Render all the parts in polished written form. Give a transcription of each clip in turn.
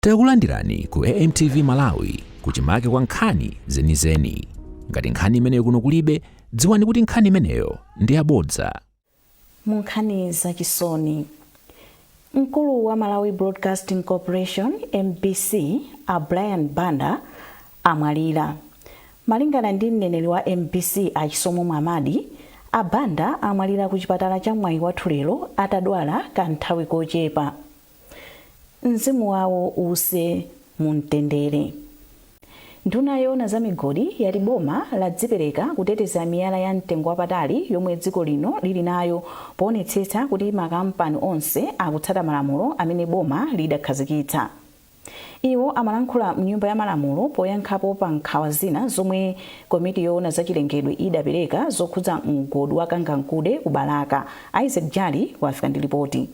Takulandirani ku AMTV Malawi, kuchimake kwa nkhani zenizeni. Ngati nkhani imeneyo kuno kulibe, dziwani kuti nkhani imeneyo ndi yabodza. Mu nkhani zachisoni, mkulu wa Malawi Broadcasting Corporation, MBC, a Brian Banda amwalira. Malingana ndi mneneri wa MBC, a Chisomo Mwamadi, a Banda amwalira ku chipatala cha Mwaiwathu lero atadwala kanthawi kochepa. Mzimu wawo uuse mumtendere. Nduna yoona za migodi yati boma ladzipereka kuteteza miyala ya mtengo wapatali yomwe dziko lino lili nayo, poonetsetsa kuti makampani onse akutsata malamulo amene boma lidakhazikitsa. Iwo amalankhula mnyumba ya malamulo poyankhapo pa nkhawa zina zomwe komiti yoona zachilengedwe idapereka zokhudza mgodi wa Kangankude ku Balaka. Isaac Jali wafika ndi ripoti.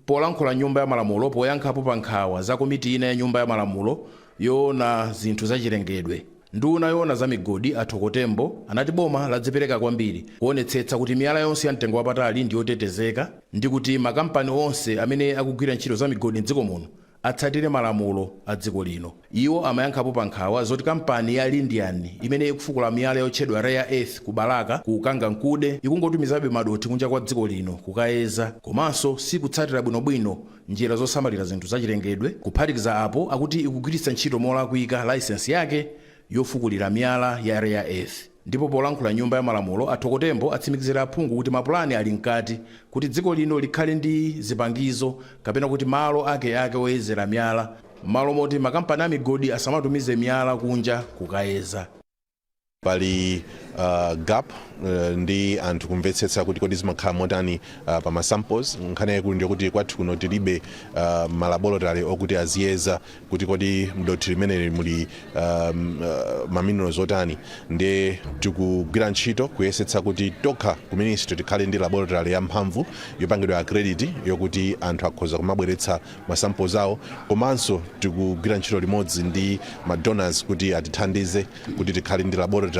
Polankhula Nyumba ya Malamulo poyankhapo pa nkhawa za komiti ina ya Nyumba ya Malamulo yoona zinthu zachilengedwe, nduna yoona za migodi, a Thoko Tembo, anati boma ladzipereka kwambiri kuonetsetsa kuti miyala yonse ya mtengo wapatali ndi yotetezeka ndi kuti makampani onse amene akugwira ntchito za migodi mdziko muno atsatire malamulo a dziko lino. Iwo amayankhapo pa nkhawa zoti kampani ya Lindian imene ikufukula miyala yotchedwa rare earth ku Balaka ku Kangankude ikungotumizabe madothi kunja kwa dziko lino kukayeza, komanso sikutsatira bwinobwino njira zosamalira zinthu zachilengedwe. Kuphatikiza apo, akuti ikugwiritsa ntchito molakwika layisensi yake yofukulira miyala ya rare earth. Ndipo polankhula Nyumba ya Malamulo, a Thoko Tembo atsimikizira aphungu kuti mapulani ali mkati kuti dziko lino likhale ndi zipangizo kapena kuti malo ake oyezera miyala, malo moti makampani a migodi asamatumize miyala kunja kukayeza. Pali gap ndi anthu kumvetsetsa kuti kodi zimakhala motani pa ma samples. Nkhani yaikulu ndiyokuti kwathu kuno tilibe ma laboratory okuti aziyeza kuti kodi mdothi limeneli muli ma minerals otani. Ndiye tikugwira ntchito kuyesetsa kuti tokha ku ministry tikhale ndi laboratory yamphamvu yopangidwa accredit, yokuti anthu akhoza kumabweretsa ma samples awo. Komanso tikugwira ntchito limodzi ndi ma donors kuti atithandize kuti tikhale ndi laboratory.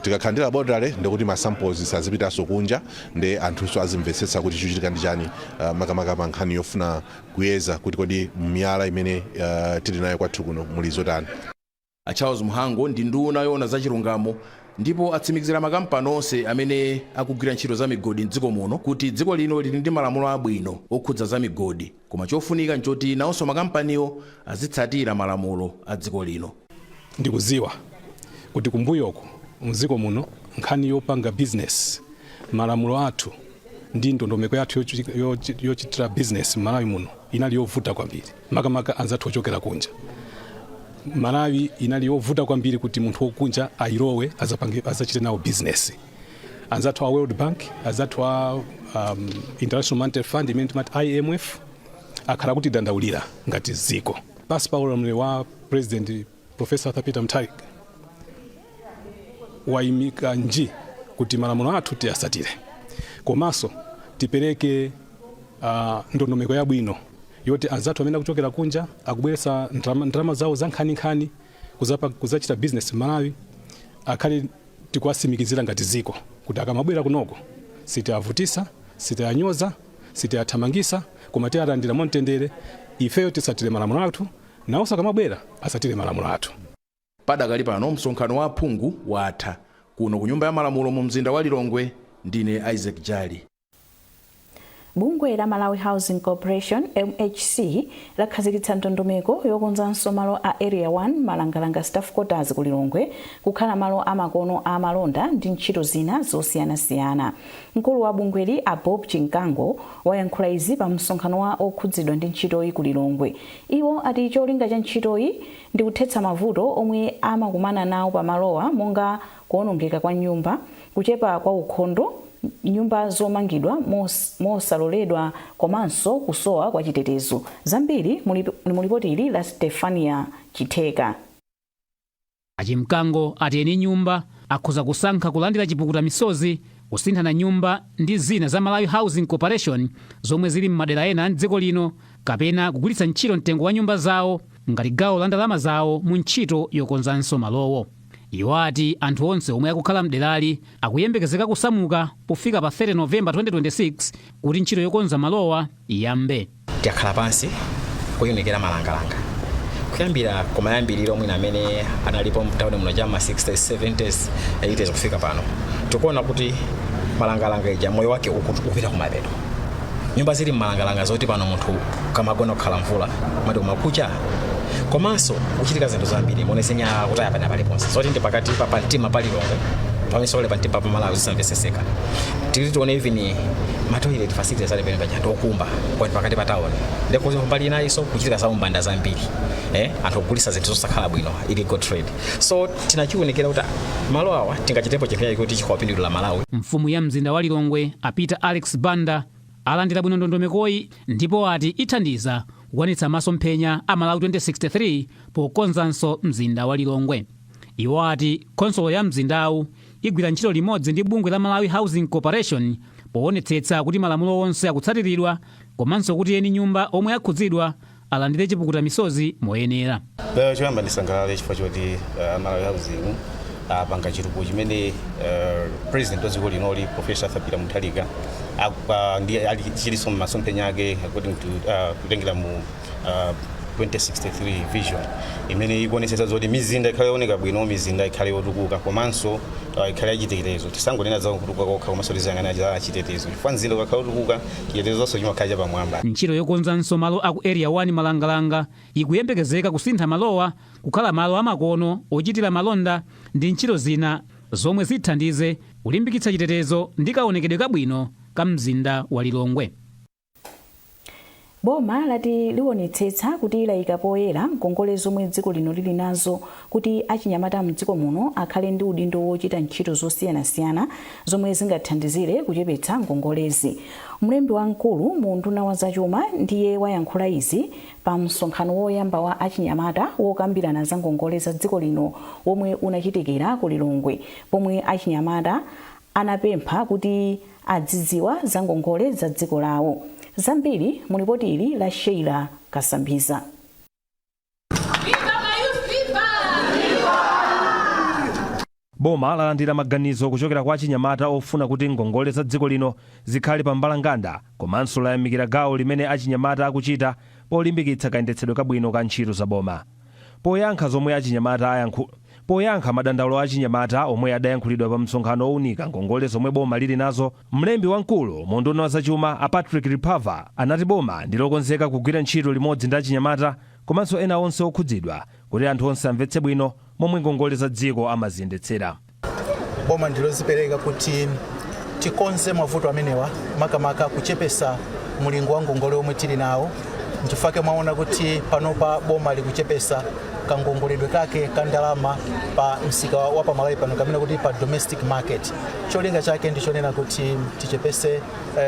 Tikakhala ndi laboratory, ndikuti ma samples sazipitanso kunja, ndi anthunso azimvetsetsa kuti chikuchitika ndi chani, makamaka pa nkhani yofuna kuyeza kuti kodi miyala imene tili nayo kwathu kuno muli zotani. A Charles Mhango ndi nduna yoona zachilungamo, ndipo atsimikizira makampani onse amene akugwira ntchito za migodi mdziko muno kuti dziko lino lili ndi malamulo abwino okhudza za migodi, koma chofunika nchoti nawonso makampaniwo azitsatira malamulo a dziko lino. Ndikuziwa kuti kumbuyoku mdziko muno nkhani yopanga business, malamulo athu ndi ndondomeko yathu yochitira business m'Malawi muno inali yovuta kwambiri, makamaka anzathu ochokera kunja. Malawi inali yovuta kwambiri kuti munthu wokunja ayilowe, azapange, azachite nawo business. Anzathu a World Bank, anzathu a International Monetary Fund imene timati IMF, akhala kuti dandaulira ngati dziko. Pasi pa ulamuliro wa President Professor Arthur Peter Mutharika wayimika nji kuti malamulo athu tiyasatire, komanso tipereke ndondomeko yabwino yoti anzathu amene akuchokera kunja akubweretsa ndalama zawo za nkhaninkhani kuzachita business m'Malawi, akhale tikuwasimikizira ngati dziko kuti akamabwera kunoko sitiavutisa, sitianyoza, sitiathamangisa, koma tialandira mwamtendere. Ifeyo tisatire malamulo athu, nawonso akamabwera asatire malamulo athu. Padakali pano msonkhano wa aphungu watha. Kuno ku Nyumba ya Malamulo mu mzinda wa Lilongwe, ndine Isaac Jali. Bungwe la Malawi Housing Corporation, MHC, lakhazikitsa ndondomeko yokonzanso malo a Area 1, Malangalanga Staff Quarters ku Lilongwe kukhala malo amakono a malonda ndi ntchito zina zosiyanasiyana. Mkulu wa bungweli, a Bob Chinkango, wayankhula izi pa msonkhano wa okhudzidwa ndi ntchitoyi ku Lilongwe. Iwo ati cholinga cha ntchitoyi ndi kuthetsa mavuto omwe amakumana nawo pamalowa, monga kuwonongeka kwa nyumba, kuchepa kwa ukhondo, nyumba zomangidwa mosaloledwa komanso kusowa kwa chitetezo. Zambiri mulipoti ili la Stefania Chitheka. Achimkango ati eni nyumba akhoza kusankha kulandira chipukuta misozi, kusinthana nyumba ndi zina za Malawi Housing Corporation zomwe zili m'madera ena a mdziko lino, kapena kugwiritsa ntchito mtengo wa nyumba zawo ngati gawo la ndalama zawo mu ntchito yokonzanso malowo. Iwo ati anthu onse omwe akukhala mderali akuyembekezeka kusamuka pofika pa 30 Novemba 2026 kuti ntchito yokonza malowa iyambe. Takhala pansi Kuyunikira Malangalanga kuyambira kumayambiriro mwina amene analipo mtawuni muno chama 60s, 70s, 80s kufika pano, tikuona kuti Malangalanga ija moyo wake ukupita kumapeto. Nyumba zili mmalangalanga zoti pano munthu kamagona kukhala mvula mati kumakucha, komanso kuchitika zinthu zambiri mone zinyalala kutaya pana paliponse, zoti ndi pakati pa mtima pa Lilongwe, pamenso pali pamtima pa Malawi, zisamveseseka. Tili tione even ma toilet facilities ali pene paja ndokumba kwati pakati pa town, ndekuti mbali inayinso kuchitika za umbanda zambiri, anthu kugulisa zinthu zosakhala bwino, illegal trade. So tinachiwunikira kuti malo awa tingachitepo chinthu kuti chikuwapindulira Malawi. Mfumu ya mzinda wa Lilongwe, a Peter Alex Banda, alandira bwino ndondomekoyi ndipo ati ithandiza kukwanitsa masomphenya a Malawi 2063 pokonzanso mzinda wa Lilongwe. Iwo ati khonsolo ya mzindawu igwira ntchito limodzi ndi bungwe la Malawi Housing Corporation poonetsetsa kuti malamulo onse akutsatiridwa komanso kuti eni nyumba omwe akhudzidwa alandire chipukuta misozi moyenera. Choyamba ndisangalale chifukwa choti Malawi Housing apanga chitukuko chimene president wa dziko linoli, Professor Arthur Peter Mutharika, ndi chilinso m'masomphenya ake according to kutengera mu 2063 vision imene ikuonetsetsa zoti mizinda ikhale yooneka bwino, mizinda ikhale yotukuka, komanso ikhale yachitetezo. Tisangonena za kutukuka kokha, komanso tiziyang'ana za chitetezo, chifukwa mzinda ukakhala yotukuka, chitetezo chimakhala chapamwamba. Ntchito yokonzanso malo aku Area 1 Malangalanga ikuyembekezeka kusintha malowa kukhala malo amakono ochitira malonda ndi ntchito zina zomwe zithandize kulimbikitsa chitetezo ndi kaonekedwe kabwino ka mzinda wa Lilongwe. Boma lati liwonetsetsa kuti layika poyera ngongole zomwe dziko lino lili nazo kuti achinyamata mdziko muno akhale ndi udindo wochita ntchito zosiyanasiyana zomwe zingathandizire kuchepetsa ngongolezi. Mlembi wamkulu mu unduna wa zachuma ndiye wayankhula izi pa msonkhano woyamba wa achinyamata wokambirana za ngongole za dziko lino womwe unachitikira ku Lilongwe, pomwe achinyamata anapempha kuti adzidziwa za ngongole za dziko lawo. Zambiri mu lipoti ili la Sheila Kasambiza. Viva Mayouth, viva! Boma lalandira maganizo kuchokera kwa achinyamata ofuna kuti ngongole za dziko lino zikhale pa mbalanganda, komanso layamikira gawo limene achinyamata akuchita polimbikitsa kayendetsedwe kabwino ka ntchito za boma. Poyankha madandaulo a achinyamata omwe adayankhulidwa pa msonkhano owunika ngongole zomwe boma lili nazo, mlembi wamkulu mu unduna wa zachuma, a Patrick Ripava, anati boma ndilokonzeka kugwira ntchito limodzi ndi achinyamata komanso ena onse okhudzidwa kuti anthu onse amvetse bwino momwe ngongole za dziko amaziyendetsera. Boma ndilozipereka kuti tikonze mavuto amenewa, makamaka kuchepesa mulingo wa ngongole omwe tili nawo. Nchifukwa mwaona kuti panopa boma likuchepesa kangongoledwe kake ka ndalama pa msika wa pamalawi pano, kamene kuti pa domestic market. Cholinga chake ndichonena kuti tichepese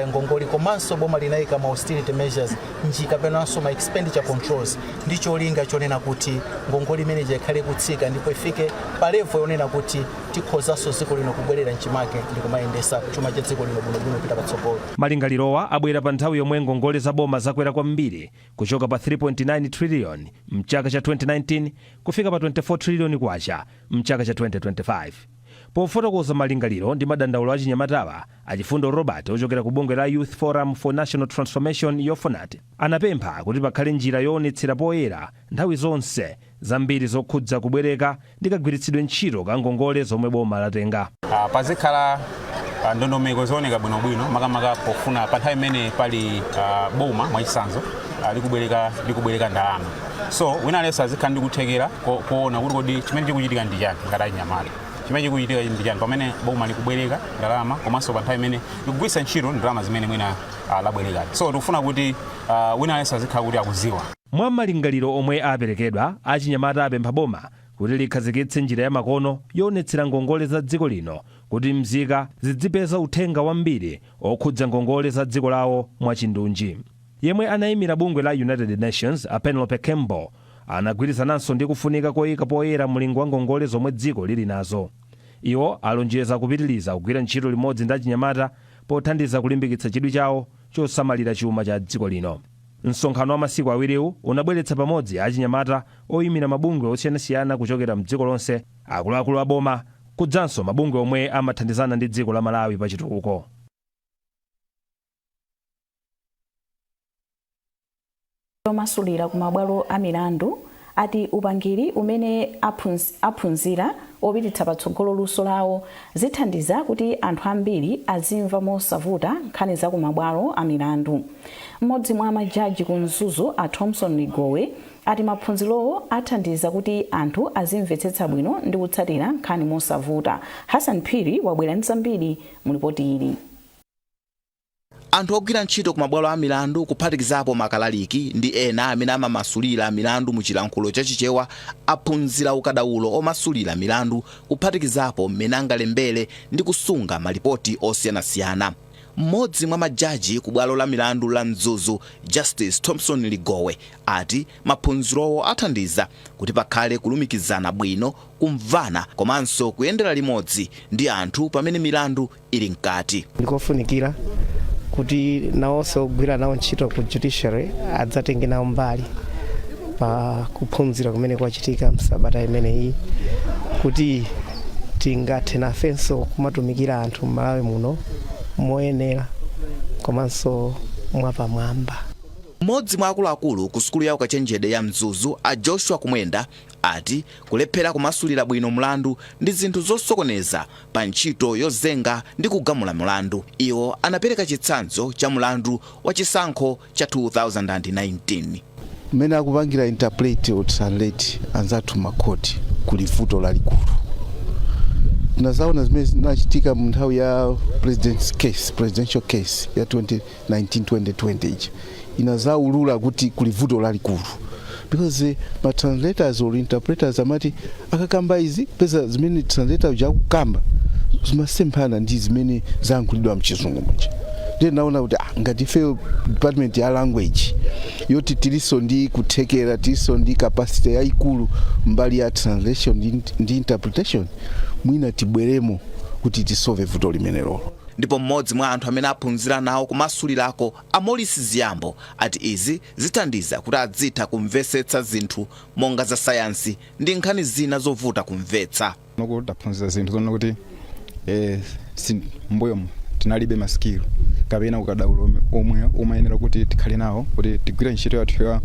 ngongole, komanso boma linayika ma austerity measures nji kapenanso ma expenditure controls ndi cholinga chonena kuti ngongole imeneyi ikhale kutsika ndipo ifike pa level yonena kuti tikhozanso dziko lino kubwerera mchimake ndi kumayendesa chuma cha dziko lino bwinobwino kupita patsogolo. Malingalirowa abwera pa nthawi yomwe ngongole za boma zakwera kwambiri kuchoka pa 3.9 trillion mchaka cha 2019 kufika pa 24 trillion kwacha mchaka cha 2025. Pofotokoza malingaliro ndi madandaulo achinyamatawa, Achifundo Robert ochokera ku bungwe la Youth Forum for National Transformation, YOFONAT, anapempha kuti pakhale njira yoonetsera poyera nthawi zonse zambiri zokhudza kubwereka ndi kagwiritsidwe ntchito ka ngongole zomwe boma latenga. Pazikhala ndondomeko zooneka bwinobwino, makamaka pofuna pa nthawi imene pali boma mwachitsanzo likubwereka ndalama, so wina aliyense azikhala ndi kuthekera kuona kuti kodi chimene chikuchitika ndi chani. Ngati achinyamata, chimene chikuchitika ndi chani pamene boma likubwereka ndalama, komanso pa nthawi imene likugwiritsa ntchito ndalama zimene mwina labwerekadi? So tikufuna kuti wina aliyense azikhala kuti akuziwa. Mwa malingaliro omwe aperekedwa, achinyamata apempha boma kuti likhazikitse njira ya makono yoonetsera ngongole za dziko lino kuti mzika zidzipeza uthenga wambiri okhudza ngongole za dziko lawo mwachindunji. Yemwe anayimira bungwe la United Nations, a Penelope Campbell, anagwirizananso ndi kufunika koyika poyera mlingo wa ngongole zomwe dziko lili nazo. Iwo alonjeza kupitiriza kugwira ntchito limodzi ndi achinyamata pothandiza kulimbikitsa chidwi chawo chosamalira chuma cha dziko lino. Msonkhano wa masiku awiriwu unabweretsa pamodzi achinyamata oyimira mabungwe osiyanasiyana kuchokera mdziko lonse, akuluakulu a boma, kudzanso mabungwe omwe amathandizana ndi dziko la Malawi pa chitukuko. Omasulira ku mabwalo a milandu ati upangiri umene aphunzira opititsa patsogolo luso lawo zithandiza kuti anthu ambiri azimva mosavuta nkhani za ku mabwalo a milandu. Mmodzi mwa majaji ku Mzuzu, a Thompson Ligowe, ati maphunzirowo athandiza kuti anthu azimvetsetsa bwino ndi kutsatira nkhani mosavuta. Hassan Phiri wabwera ndi zambiri mu ripoti ili. Anthu ogwira ntchito ku mabwalo a milandu, kuphatikizapo makalaliki ndi ena amene amamasulira milandu mu chilankhulo chachichewa, aphunzira ukadaulo omasulira milandu, kuphatikizapo mmene angalembere ndi kusunga malipoti osiyanasiyana. Mmodzi mwa majaji ku bwalo la milandu la Mzuzu, Justice Thompson Ligowe, ati maphunzirowo athandiza kuti pakhale kulumikizana bwino, kumvana komanso kuyendera limodzi ndi anthu pamene milandu ili mkati. Ndikofunikira kuti nawonso ogwira nawo ntchito ku judiciary adzatenge nawo mbali pa kuphunzira kumene kwachitika msabata imeneyi, kuti tingathe nafenso kumatumikira anthu m'Malawi muno moyenera komanso mwapamwamba. Mmodzi mwa akuluakulu ku sukulu ya ukachenjede ya Mzuzu, a Joshua Kumwenda, ati kulephera kumasulira bwino mlandu ndi zinthu zosokoneza pa ntchito yozenga ndi kugamula mlandu. Iwo anapereka chitsanzo cha mlandu wa chisankho cha 2019. Mmene akupangira interpret or translate anzathu makhoti, kuli vuto lalikulu. Tinazaona zimene zinachitika mu nthawi ya president's case, presidential case ya 2019 2020 ija, inazaulula kuti kuli vuto lalikulu because ma translators or interpreters amati akakamba izi, peza zimene translator uja akukamba zimasemphana ndi zimene zayankhulidwa mchizungu muja. Ndiye naona kuti ngati ife department ya language yoti tiliso ndi kuthekera, tiliso ndi capacity yayikulu mbali ya translation ndi interpretation, mwina tibweremo kuti tisolve vuto limenelo. Ndipo mmodzi mwa anthu amene aphunzira nawo kumasulirako, a Morris Ziyambo, ati izi zithandiza kuti adzitha kumvetsetsa zinthu monga za sayansi ndi nkhani zina zovuta kumvetsa. Nokuti taphunzira zinthu zoona kuti mbuyomu tinalibe ma skill kapena ukadaulo omwe umayenera kuti tikhale nawo kuti tigwire ntchito yathu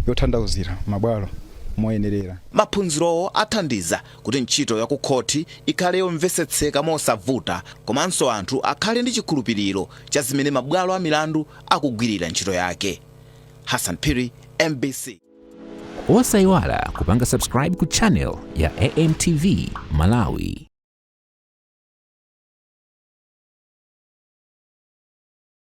yotanthauzira mabwalo moyenerera. Maphunzirowo athandiza kuti ntchito ya kukhoti ikhale yomvetsetseka mosavuta, komanso anthu akhale ndi chikhulupiriro cha zimene mabwalo a milandu akugwirira ntchito yake. Hassan Phiri, MBC. Osayiwala kupanga subscribe ku channel ya AMTV Malawi.